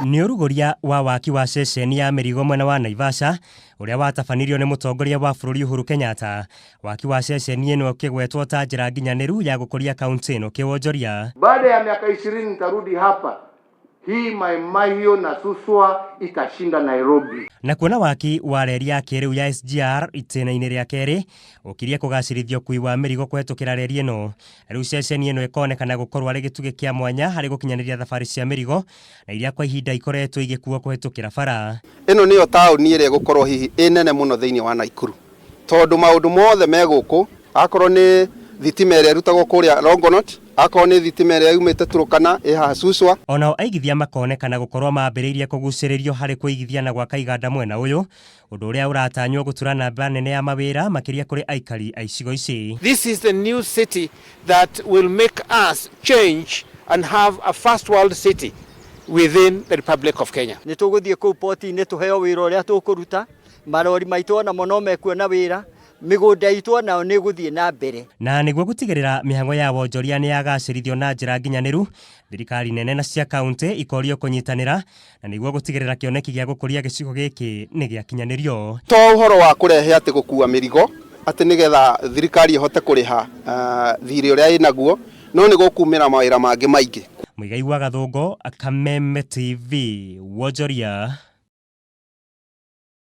Nĩ ũrugũria wa waki wa ceceni ya mĩrigo mwena wa Naivasha ũrĩa watabanirio nĩ mũtongoria wa bũrũri Uhuru Kenyatta. Waki wa ceceni ĩno ũkĩgwetwo ta njĩra nginyanĩru ya gũkũria kaunti ĩno kĩwonjoria. Baada ya miaka 20 nitarudi hapa, hii Mai Mahiu na Suswa itashinda Nairobi. Na kuona waki wa reri ya kĩrĩu ya SGR itĩna-inĩ rĩa kerĩ ũkirie kũgacĩrithia ũkui wa mĩrigo kũhetũkĩra reri ĩno. Rĩu ceceni ĩno ĩkonekana gũkorwo arĩ gĩtugĩ kĩa mwanya harĩ gũkinyanĩria thabarĩ cia mĩrigo na iria kwa ihinda ikoretwo igĩkuo kũhetũkĩra bara. Ĩno nĩyo taũni ĩrĩa ĩgũkorwo hihi ĩ nene mũno thĩinĩ wa Naikuru tondũ maũndũ mothe me gũkũ, akorwo nĩ thitima ĩrĩa ĩrutagwo kũrĩa Longonot, akorwo nĩ thitima ĩrĩa yumĩte Turkana ĩ haha Suswa. Onao aigithia makonekana gũkorwo mambĩrĩirie kũgucĩrĩrio harĩ kũigithia na gwaka iganda mwena ũyũ, ũndũ ũrĩa ũratanywo gũtura namba nene ya mawĩra makĩria kũrĩ aikari a icigo ici. This is the new city that will make us change and have a first world city within the Republic of Kenya. Nĩ tũgũthiĩ kũu poti-inĩ tũheo wĩra ũrĩa tũkũruta, marori maitũ onamo no mekuona wĩra, mĩgũnda itũ onayo nĩ ĩgũthiĩ na mbere. Na nĩguo gũtigĩrĩra mĩhang'o ya wonjoria nĩ yagacĩrithio na njĩra nginyanĩru, thirikari nene na cia kauntĩ ikorio kũnyitanĩra na nĩguo gũtigĩrĩra kĩoneki gĩa gũkũria gĩcigo gĩkĩ nĩ gĩakinyanĩrio. To ũhoro wa kũrehe atĩ gũkua mĩrigo atĩ nĩgetha thirikari ĩhote kũrĩha thirĩ ũrĩa ĩnaguo, no nĩ gũkumĩra mawĩra mangĩ maingĩ. Muigai wa Gathũngũ, Kameme TV, Wonjoria.